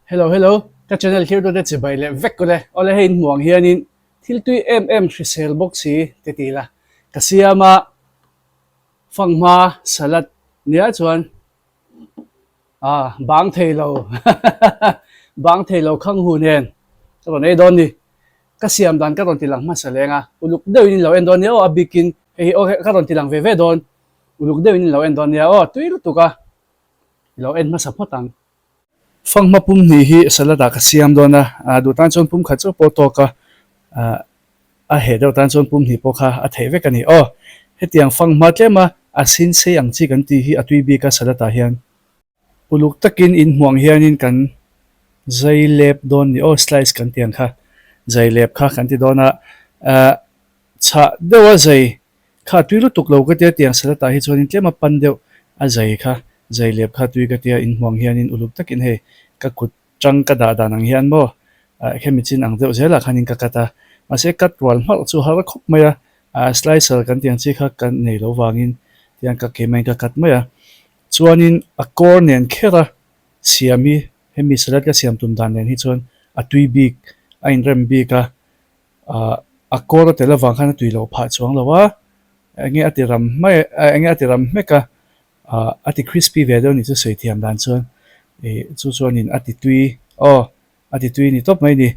Hello hello ka channel thirtute chibai leh vek kawle awle hei inhmuh ang hianin thil tui em em hrisel bawk si te ti ila ka siam a fanghma salad nia chuan ah bang thei lo bang thei lo khang hu nen ka rawn ei dawn ni ka siam dan ka rawn ti lang hmasa leng a uluk deuhin in lo en dawn nia aw a bikin hei hi aw ka rawn ti lang ve ve dawn uluk deuhin in lo en dawn nia aw tui lutuk a i lo en hmasa phawt ang. Fanghma pum hnih hi salad ah ka siam dawn a, duh tan chuan pum khat chauh pawh tawk a, a heh deuh tan chuan pum hnih pawh kha a theih vek a ni. Aw, hetiang fanghma tlem a, a sin sei ang chi kan tih hi a tui bik a salad ah hian. Uluk takin in hmuh ang hianin kan zai lep dawn ni aw, slice kan tih ang kha, zai lep kha kan ti dawn a, chhah deuh a zai Kha tui lutuk lo ka tia tiang salad ah hi chuanin tlem a pan deuh a zai kha zai lep kha tui ka tia inhmuang hianin uluk takin hei ka kut tang ka dah dan ang hian maw ah hemi chin ang deuh zelah khanin ka cut a mahse cut rual hmalh chu har khawp mai a ah slicer kan tih ang chi kha ka nei lo vangin tiang ka keimah in ka cut mai a chuanin a kawr nen kher a siam hi hemi salad ka siam tum dan nen hi chuan a tui bik a inrem bik a. Ahh a kawr a tel avang khan a tui loh phah chuang lo a, enge a ti ram hmai enge a ti ram hmek a, ahh a ti crispy ve deuh a nih chu sawi thiam dan chuan ih chu chuanin a ti tui aw a ti tui ni tawp mai a ni.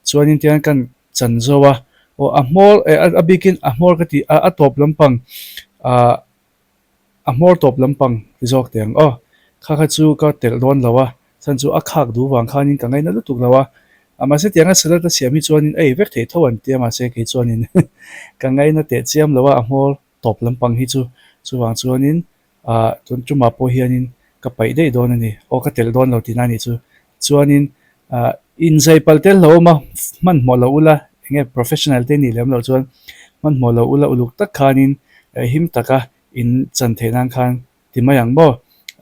Chuanin tiang kan chan zo a, aw a hmawr eh a bikin a hmawr ka tih a tawp lampang ahh A hmawr tawp lampang ti zawk teh ang aw. Kha kha chu ka telh dawn lo a, chhan chu a khak duh vang khanin ka ngaina lutuk lo a. Mahse tianga salad a siam hi chuanin a ei vek thei tho an tia mahse kei chuanin ka ngaina teh chiam lo a, a hmawr tawp lampang hi chu chuvang chuanin ah tun tumah pawh hianin ka paih daih dawn a ni. Aw ka telh dawn lo tihna a nih chu. Chuanin ah inzai pal tel hlauh awm a, hmanhmawh loh ula eng nge professional te nih lem loh chuan hmanhmawh loh ula uluk tak khanin him taka in chan theih nan khan ti mai ang maw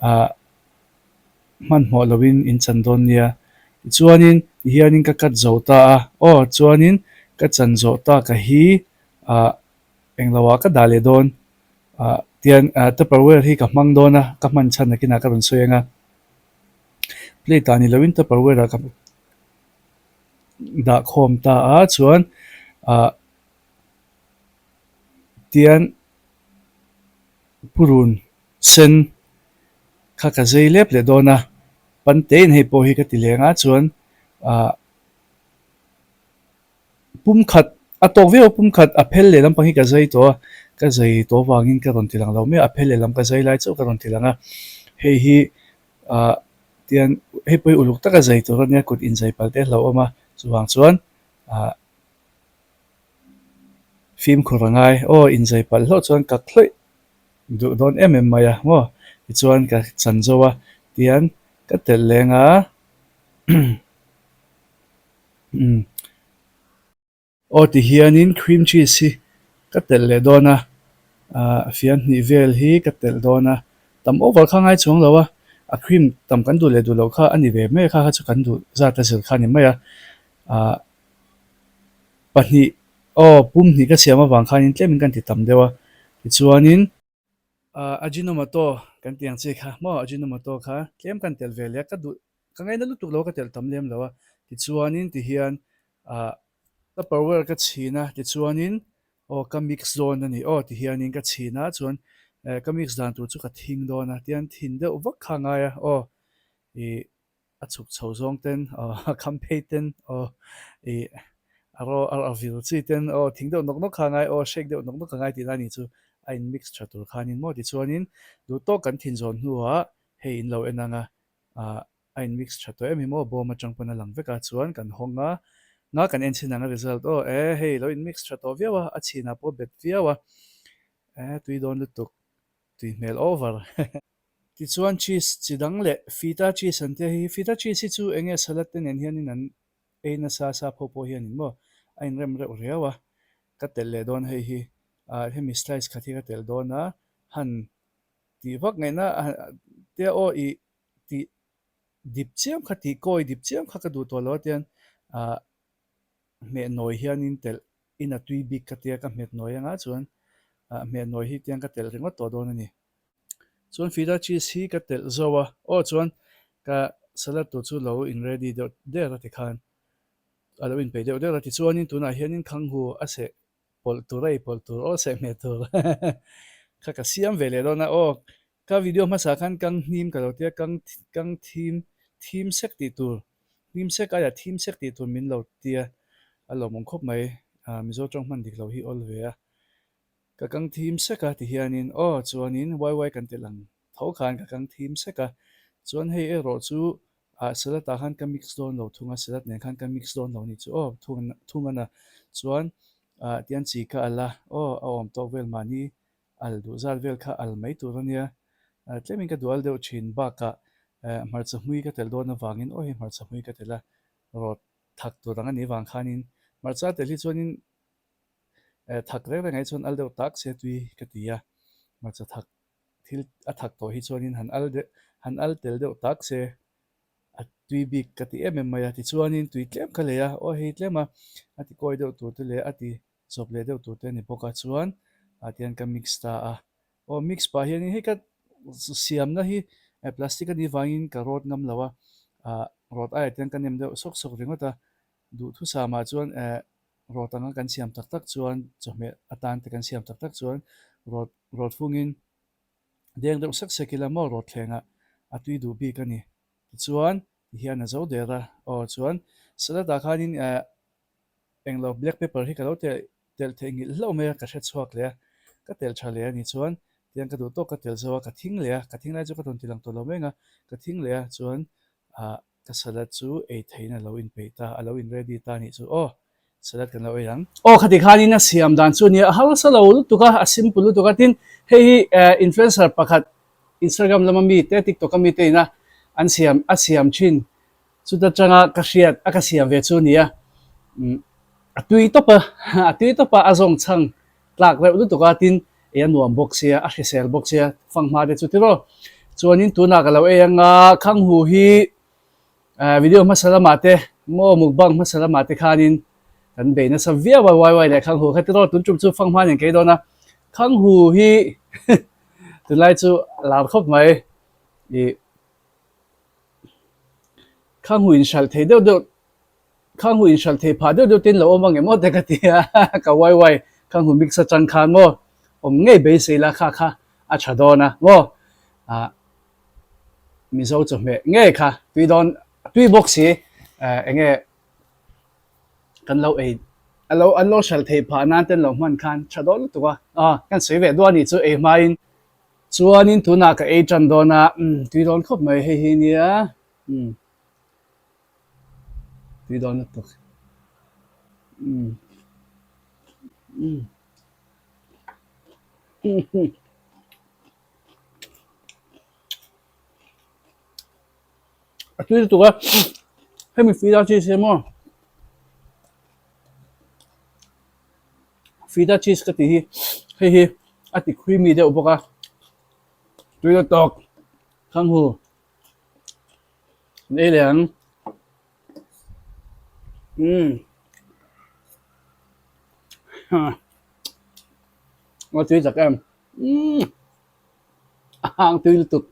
ah hmanhmawh lohin in chan dawn nia tichuanin tihianin ka cut zo ta a aw chuanin ka chan zawh tak a hi ah englo ah ka dah leh dawn ah tian ah tupperware hi ka hmang dawn a ka hman chhan nakinah ka rawn sawi ang a plate ah ni loin tupperware ah ka dah khawm ta a chuan ah tian purun sen kha ka zei lep leh dawn a pante in hei pawh hi ka ti leng a chuan ah pum khat a tawk viau a pum khat a phel leh lampang hi ka zai tawh a ka zai tawh avangin ka rawn ti lang lo mai a a phel leh lam ka zai lai chauh ka rawn ti lang a hei hi ah tian hei pawh hi uluk taka zai tur a nia kut inzai palh te a hlauhawm a chuvang chuan ah. Fimkhur a ngai aw inzai palh hlauh chuan ka hlawih duh dawn em em mai a maw tichuan ka chan zo a tian ka telh leng a umm aw tihianin cream cheese hi ka telh leh dawn a ah fian hnih vel hi ka telh dawn a tam over kha ngai chuang lo a a cream tam kan duh leh duh loh kha a ni ve mai a kha kha chu kan duh zat a zir kha a ni mai a ah. Pahnih aw pum hnih ka siam avang khanin tlemin kan ti tam deuh a tichuanin ah Ajinomoto kan tih ang chi kha maw Ajinomoto kha tlem kan telh ve leh a ka duh ka ngaina lutuk lo a ka telh tam lem lo a tichuanin tihian ah tupperware ka chhin a tichuanin aw ka mix dawn a ni aw tihianin ka chhin a chuan eh ka mix dan tur chu ka thing dawn a tian thin deuh vak kha a ngai a aw ih. A chhuk chho zawng ten aw a kham phei ten aw ih a raw a vil chi ten aw thing deuh nawk nawk kha a ngai aw shake deuh nawk nawk a ngai tih lai a nih chu a in mix tha tur khanin maw tichuanin duh tawk kan thin zawn hnuah hei in lo en ang a ah a in mix tha tawh em hi maw bawm atang pawn a lang vek a chuan kan hawng a nga kan en chhin ang a result aw e hei lo in mix tha tawh viau a a chhinah pawh bet viau a e tui dawn lutuk tui hmel over. Tichuan cheese chi dang leh feta cheese an tia hi feta cheese hi chu eng nge salad te nen hianin an ei nasa sap ho pawh hianin maw a inrem reuh riau a ka telh leh dawn hei hi ah hemi slice khat hi ka telh dawn a han tih vak ngaihna tia aw ih tih dip chiam kha tih kawi dip chiam kha ka duh tawh lo a tian ah hmeh nawi hianin telh in a tui bik ka tia ka hmet nawi anga chuan ah hmeh nawi hi tiang ka telh ringawt tawh dawn a ni. Chuan feta cheese hi ka telh zo a, aw chuan ka Salad tur chu lo in ready deuh der a tikhan a lo inpeih deuh der a tichuanin tunah hianin khanghu a seh pawlh tur a ei pawlh tur aw seh hmeh tur kha ka siam ve leh dawn a aw ka video hmasa khan kang hnim ka lo tia kang kang thim thim sek tih tur hnim sek aiah thim sek tih tur min lo tia a lawmawm khawp mai ah Mizo tawng hman dik lo hi awl ve a ka kang thim sek a ti hianin aw chuanin wai wai kan telh ang tho khan ka kang thim sek a chuan hei erawh chu Ah salad ah khan ka mix dawn lo thung a, salad nen khan ka mix dawn lo ni chu aw thung thung a na chuan ah tian chi ka al a aw a awm tawk vel mahni al duh zat vel kha al mai tur a nia ah tlemin ka duh al deuh thin bakah eh hmarcha hmui ka tel dawn avangin aw hei hmarcha hmui ka tel a rawt thak tur ang a nih vang khanin hmarcha tel hi chuanin eh thak reng reng ah hi chuan al deuh tak se tui ka ti a hmarcha thak Thil a thak tawh hi chuanin han al deuh han al tel deuh tak se a tui bik ka ti em em mai a. Tichuanin tui tlem ka lei a, aw hei tlem a, a ti kawi deuh tur te leh a ti chawp leh deuh tur te a ni bawk a. Chuan ah tihian ka mix ta a, aw mix pah hianin hei ka siamna hi plastic a nih vangin ka rawt ngam lo a, ah rawt aiah tihian ka nem deuh sawk sawk ringawt a. Duhthusam ah chuan eh rawt anga kan siam tak tak chuan chawhmeh atan te kan siam tak tak chuan rawt Rawt fungin deng deuh sek sek ila maw rawt thlengah a tui duh bik a ni. Tichuan tihian a zo der a, aw chuan salad ah khanin eh englo black pepper hi ka lo telh telh theih nghilh hlauh mai a, ka hre chhuak leh a, ka telh tha leh a ni chuan tihian ka duh tawk ka telh zo a, ka thing leh a, ka thing lai chu ka rawn ti lang tawh lo mai ang a, ka thing leh a chuan ah Ka salad chu ei theihin a lo inpeih ta, a lo in ready ta anih chu aw, salad kan lo ei ang. Aw khati khanin a siam dan chu nia, a harsa lo lutuk a, a simple lutuk a, tin hei hi influencer pakhat Instagram lama mi te TikTok a mi te ina an siam a siam thin chuta tanga ka hriat a ka siam ve chu nia, a tui tawp a, a tui tawp a, a zawng chhang tlak reuh lutuk a, tin ei a nuam bawk sia, a hrisel bawk sia, fanghma te chu tiraw. Chuanin tunah ka lo ei anga Khanghu hi video hmasa lamah te maw mukbang hmasa lamah te khanin kan bei nasa viau a wai wai leh Khanghu kha tiraw tun tum chu fanghma nen kei dawn a, Khanghu hi tunlai chu a lar khawp mai ih Khanghu inhralh thei deuh deuh. Khanghu inhralh thei phah deuh deuh ten lo awm ang em aw te ka ti a, ka wai wai khanghu mix atang khan maw awm ngei beisei la kha kha a tha dawn a maw ah Mizo chawhmeh ngei kha tui dawn tui bawk si eh eng nge kan lo ei a lo an lo hralh thei phah nan ten lo hman khan tha dawn lutuk a ah kan sawi ve duah a nih chu ei hmain chuanin tunah ka ei tan dawn a umm tui dawn khawp mai hei hi nia umm. Tui dawn lutuk. Umm. Umm. A tui lutuk a. Hemi fida cheese hi maw? Fida cheese ka tih hi hei hi a ti creamy deuh bawk a. Tui lutuk. Khanghu. An ei leh ang. Umm. Ha. A tui tak em. Umm. A hang tui lutuk.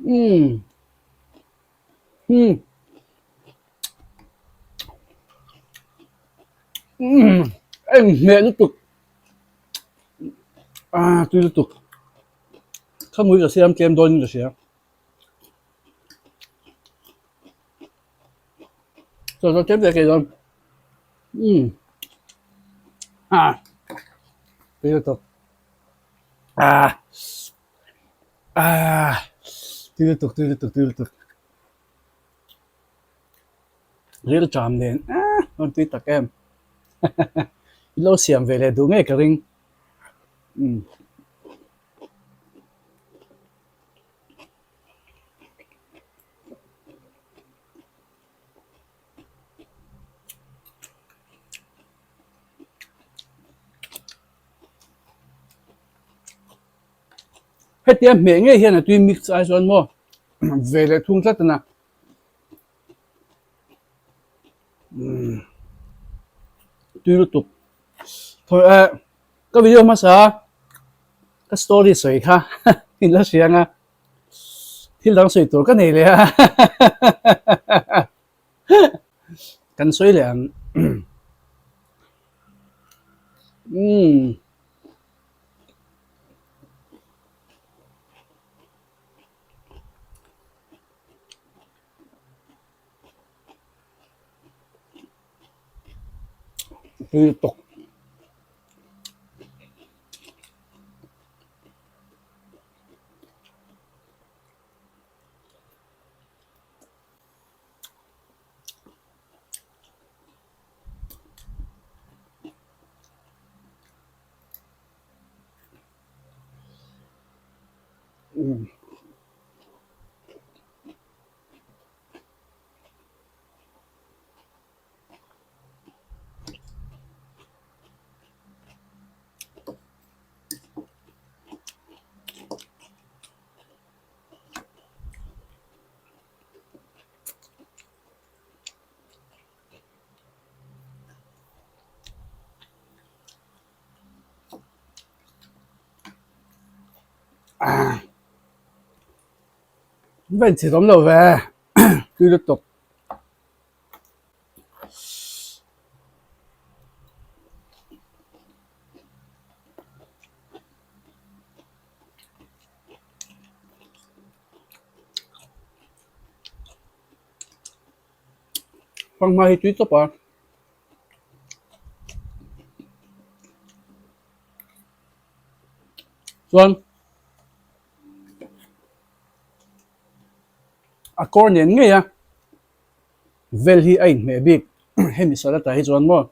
Umm. Umm. Umm. Enghneh lutuk. Ah tui lutuk. Khamui ka siam tlem dawnin ka hria. Chaw chaw tlem ve kei dawn. Umm. Ah. Tui lutuk. Ah. Ah. Tui lutuk, tui lutuk, tui lutuk. Ril ṭam nen ah rawn tui tak em. I lo siam ve leh duh ngei ka ring. Umm. Hetia hmeh ngei hian a tui mix ai chuan maw ve leh thung tlat a na. Umm tui lutuk thawi eh ka video hmasa ka story sawi kha in la hria ang a. Thil dang sawi tur ka nei leh a kan sawi leh ang umm. Tui tawk. Umm. Va inchhir awm lo ve tui lutuk. Fanghma hi tui tawp a. Chuan a kawr nen ngei a vel hi a inhmeh bik hemi salad ah hi chuan maw.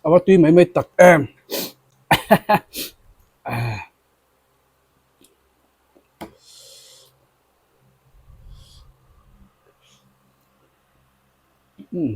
A va tui mai mai tak em. Umm.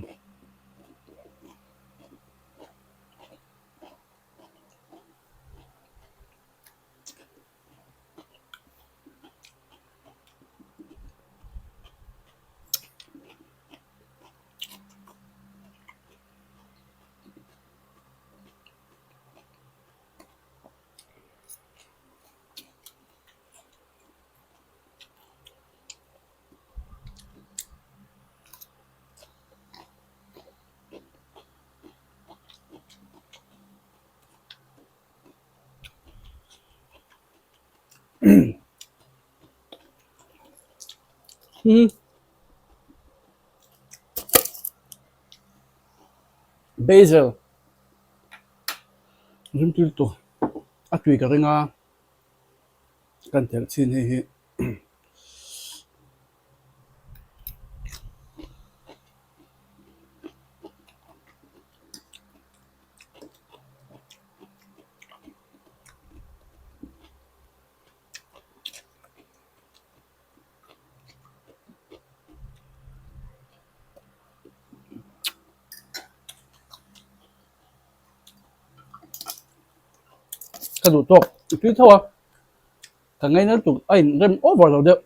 Basil rimtui lutuk a tui ka ring a kan telh chin hei hi. Ka duh tawk i tui tho a ka ngaina lutuk a in rem over lo deuh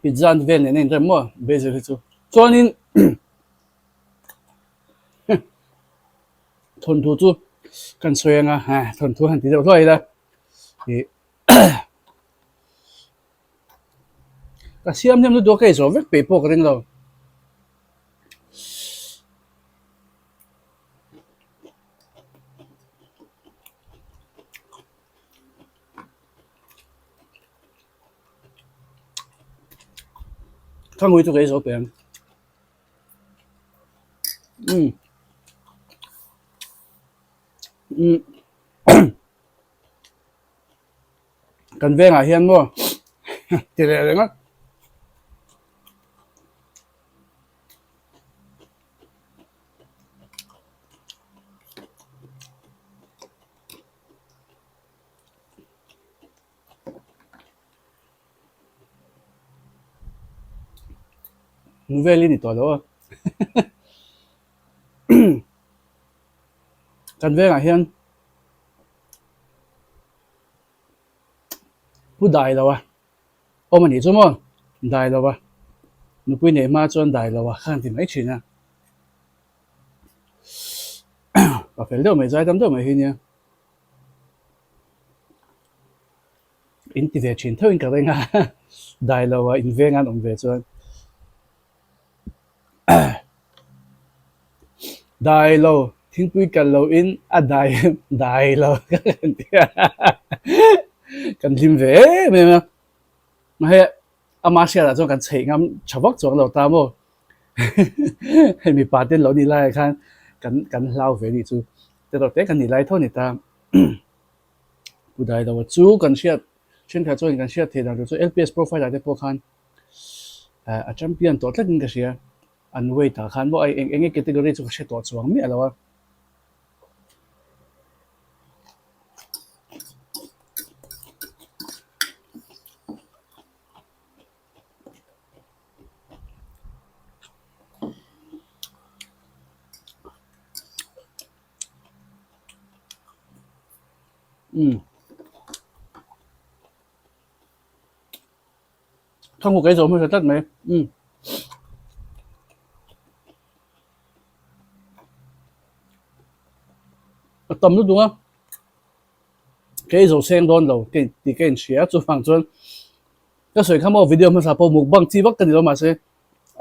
pizza an vel nen a in rem maw basil hi chu chuanin thawnthu chu kan sawi anga ha thawnthu han ti deuh hluai ila ih ka siam hnem lutuk a ka ei zawh vek peih pawh ka ring lo. Thangui chu ka ei zo peng. Umm. Umm. Kan vengah hian maw ti leh reng a. Nu vel i ni tawh lo a. Kan vengah hian pu dai lo a awm a nih chu maw? Dai lo a, nupui neih hma chuan dai lo a khan ti mai thin a. Pa fel deuh mai, zaidam deuh mai hi nia. In ti ve thin theuhin ka ring a, dai lo a inveng an awm ve chuan. Dai lo, thingpui kal lo in a dai dai lo ka kan ti a, kan hlim ve em em a. Mahse ama hriatah chuan kan chheih ngam tha vak chuang lo ta maw. Hei mipa te lo nih laiah khan kan kan hlau ve nih chu te rawh te kan nih lai tho a ni ta. Pu Daidawa chu kan hriat thenkhat chuan kan hriat theih dan tur chu LPS profile ah te pawh khan a champion tawh tlat in ka hria. An weight ah khan maw eng eng nge category chu ka hre tawh chuang miah lo a. Umm. Thanghu kei zawh hmasa tlat mai. Umm. A tam lutuk a. Kei zo seng dawn lo ka tih ka inhria chuvang chuan ka sawi kha maw video hmasa pawh mukbang chi vak ka ni lo mahse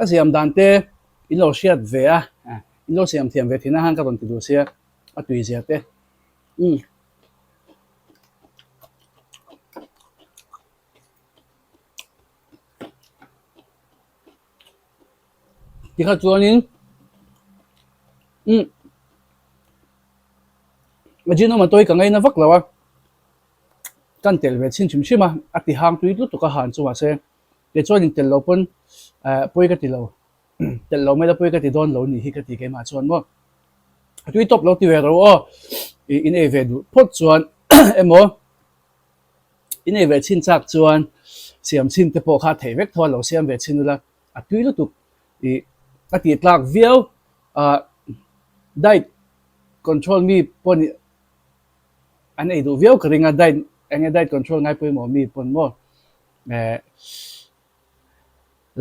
a siam dan te in lo hriat ve a in lo siam thiam ve thin a khan ka rawn ti duh sia a tui zia te umm. Tikha chuanin umm Ajinomoto hi ka ngaina vak lo a, kan tel ve chhin hrim hrim a, a ti hang tui lutuk a han chu mahse kei chuan in tel lo pawn eh pawi ka ti lo, tel lo mai la pawi ka ti dawn lo nih hi ka ti keimah chuan maw. A tui tawp lo ti ve ro aw, ih in ei ve duh phawt chuan emaw in ei ve chhin chak chuan siam chhin te pawh kha a theih vek tho a lo siam ve chhin ula a tui lutuk ih a tih tlak viau ah diet control mi pawn an ei duh viau ka ring a diet eng nge diet control ngai pawimawh mi pawn maw eh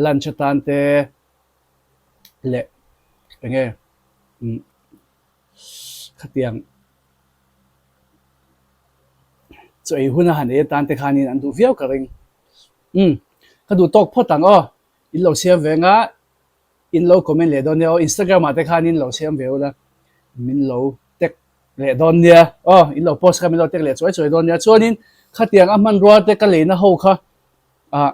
lunch atan te leh eng nge umm khatiang chaw ei hun a han ei atan te khanin an duh viau ka ring umm ka duh tawk phawt ang aw in lo siam ve anga In lo comment leh dawn nia aw, Instagram ah te khan in lo siam ve ula, min lo tag leh dawn nia aw, in lo post kha min lo tag leh chuai chuai dawn nia. Chuanin khatiang a hmanrua te ka leina ho kha ah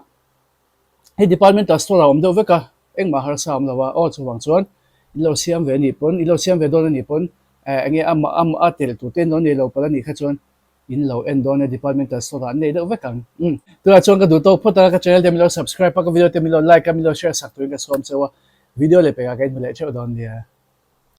hei departmental store ah a awm deuh vek a, engmah harsa a awm lo a aw, chuvang chuan in lo siam ve a nih pawn, in lo siam ve dawn a nih pawn eh enge a a tel tur te in lo nei lo palh a nih kha chuan In lo en dawn e departmental store ah an nei deuh vek ang. Umm. Tunah chuan ka duh tawk phawt a, ka channel te min lo subscribe a, ka video te min lo like a, min lo share sak turin ka sawm cheu a, video leh pekah ka inhmu leh theuh dawn nia.